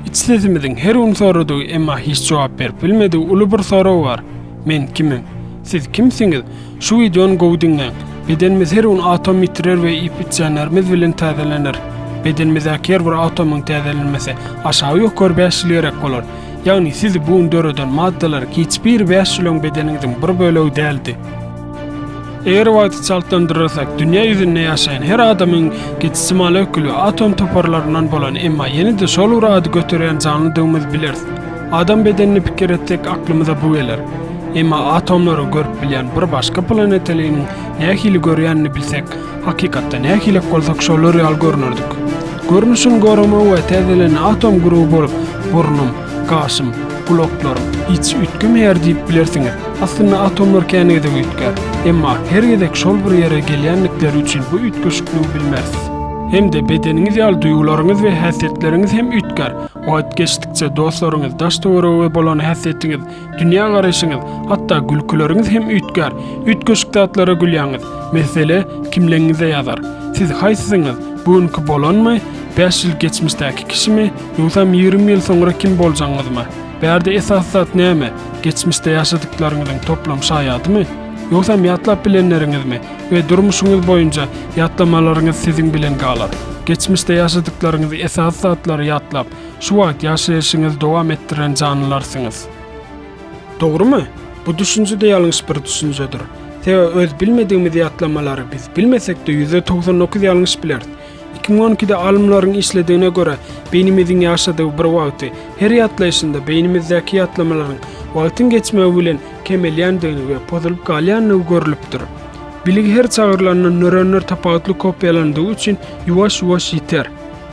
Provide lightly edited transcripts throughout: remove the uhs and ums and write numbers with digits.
Iç sesimiziň her gün soradygy emma hiç jogap berip bilmedigi uly bir sorag bar. Men kimim? Siz kimsiňiz? Şu wideony gowy diňläň. Bedenimiz her gün atom ýitirer we iýip içýänlerimiz bilen täzelener. Bedenimizdäki her bir atomyň täzelenmesi aşagy ýokary bäş ýyl gerek bolar. Ýagny sizi bu gün döreden maddalar hiç biri bäş ýyl öň bedeniňiziň bir bölegi däldi. Eger wagty çaltlandyryrsak, dünýä ýüzünde ýaşaýan her adamyň geçiji molekul we atom toparlaryndan bolan, emma ýene-de şol bir ady göterýän janlydygymyzy bileris. Adam bedenini pikir etsek aklymyza bu geler. Emma atomlary görüp bilýän bir başga planetalynyň nähili görýänini bilsek, hakykatda nähilek bolsak şolar ýaly görünerdik. Görnüşini gorama we täzelenen atom gurugy bolup, burnum, gaşym, gulaklarym hiç üýtgemeýär diýip bilersiňiz. Aslynda atomlar kän gezek üýtgär. Emma her gezek şol bir ýere gelýändikleri üçin bu üýtgeşikligi bilmeris. Hem-de bedeniňiz ýaly duýgularyňyz we häsiýetleriňiz hem üýtgär. Wagt geçdikçe dostlaryňyz, daş-töwerege bolan häsiýetiňiz, dünýä garaýşyňyz, hatda gülküleriňiz hem üýtgär. Üýtgeşik zatlara gülýäňiz. Mesele kimligiňize ýazar. Siz haýsysyňyz? Bu günki bolanmy? Bäş ýyl geçmişdäki kişimi? Ýogsam 20 ýyl soňra kim boljagyňyzmy? Bärde esasy zat näme? Geçmişde ýaşadyklaryňyzyň toplam şaýadymy? Ýogsam ýatlap bilenleriňizmi? We durmuşyňyz boýunça ýatlamalaryňyz siziň bilen galar. Geçmişde ýaşadyklaryňyzy esasy zatlary ýatlap, şu wagt ýaşaýşyňyzy dowam etdiren janlylarsyňyz. Dogrumy? Bu düşünje-de ýalňyş bir düşünjedir. Sebäbi öz bilmedigimiz ýatlamalary biz bilmesek-de 99% ýalňyş bileris. 2012-de alymlaryň işledigine görä, beýnimiziň ýaşadygy bir wagty her ýatlaýşynda beýnimizdäki ýatlamalaryň wagtyň geçmegi bilen kemelýändigini we pozulyp galýandygy görlüpdir. Bilgi her çagyrylanda nöronlar tapawutly kopiýalandygy üçin ýuwaş-ýuwaş ýiter.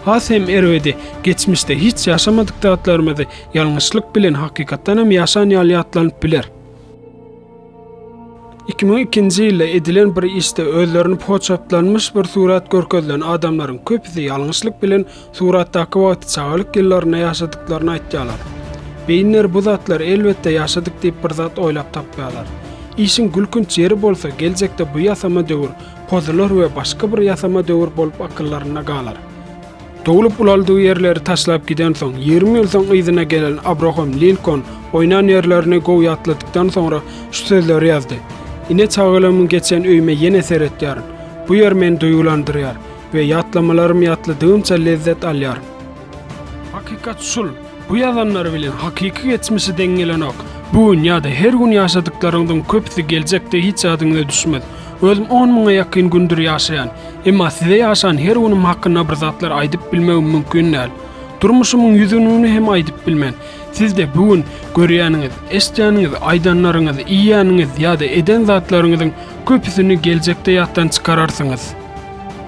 Has hem erbedi, geçmişde hiç ýaşamadyk zatlarymyzy ýalňyşlyk bilen hakykatdan hem ýaşan ýaly ýatlanyp biler. 2002-nji ýylda edilen bir işde özlerini poçatlanmyş bir surat görkezilen adamlaryň köpüsi ýalňyşlyk bilen suratdaky wagty çagalyk ýyllarynda ýaşadyklaryny aýtýarlar. Beýinler bu zatlary elbetde ýaşadyk diýip bir zat oýlap tapýarlar. Işiň gülkünç ýeri bolsa geljekde bu ýasama döwür pozular we başga bir ýasama döwür bolup akyllarynda galar. Doglup ulaldygy ýerleri taşlap gidensoň, 20 ýyl soň yzyna gelen Abraham Linkoln oýnan ýerlerini gowy ýatladykdan soňra şu sözleri ýazdy, Ine çagalygymyň geçen öýüme ýene seretýärin. Bu ýer meni duýgulandyrýar we ýatlamalarym ýatladygymça lezzet alýaryn. Hakykat şul, bu ýazanlary bilen hakyky geçmişi deň gelenok. Bu gün ýa-da her gün ýaşadyklaryňyzyň köpüsi geljekde hiç ýadyňyza düşmez. Özüm on müňe ýakyn gündür ýaşaýan. Emma size ýaşan her günüm hakynda bir zatlar aýdyp bilmegim mümkin däl. Durmuşymyň ýüzünini hem aýdyp bilmen. Siz-de bu gün görýäniňiz, eşidýäniňiz, aýdanlaryňyz, iýýäniňiz ýa-da eden zatlaryňyzyň köpüsini geljekde ýatdan çykararsyňyz.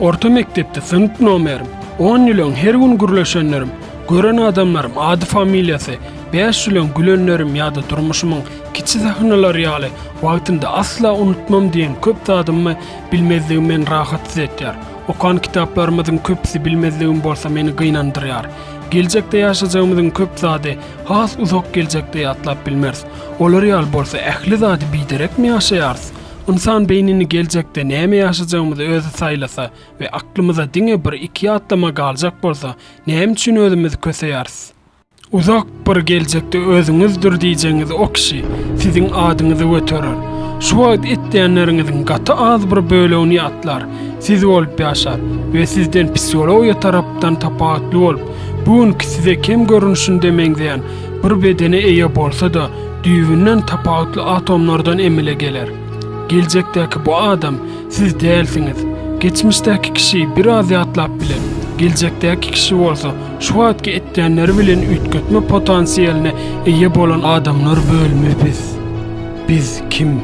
Orta mekdepde synp nomerim, on ýyl öň her gün gürleşenlerim, gören adamlarym, ady-familiýasy, bäş ýyl öň gülenlerim ýa-da durmuşymyň kiçi sahnalary ýaly wagtynda asla unutmam diýen köp zadymy Bilmezligim meni rahatsyz etýär. Okan kitaplarymyzyň köpüsi bilmezligim bolsa meni gynandyrýar. Geljekde ýaşajagymyzyň köp zady has uzak geljekde ýatlap bilmeris. Olar ýaly bolsa ähli zady biderekmi ýaşaýarys? Ynsan beýnini geljekde näme ýaşajagymyzy özi saýlasa we aklymyza diňe bir iki ýatlama galjak bolsa näme üçin özümizi köseýäris? Uzak bir geljekde özüňizdir diýjegiňiz o kişi siziň adyňyzy göterer. Şu wagt etýänleriňiziň gaty az bir bölegini ýatlar, siz bolup ýaşar we sizden psihologiýa tarapdan tapawutly bolup, bu günki size kem görnüşinde meňzeýän bir bedene eýe bolsa-da, düýbünden tapawutly atomlardan emele geler. Geljekdäki bu adam siz dälsiňiz. Geçmişdäki kişi biraz ýatlap biler, geljekdäki kişi bolsa şu wagtky etýänleri bilen üýtgetme potansiýalyna eýe bolan adamlar bölümi biz. Biz kim?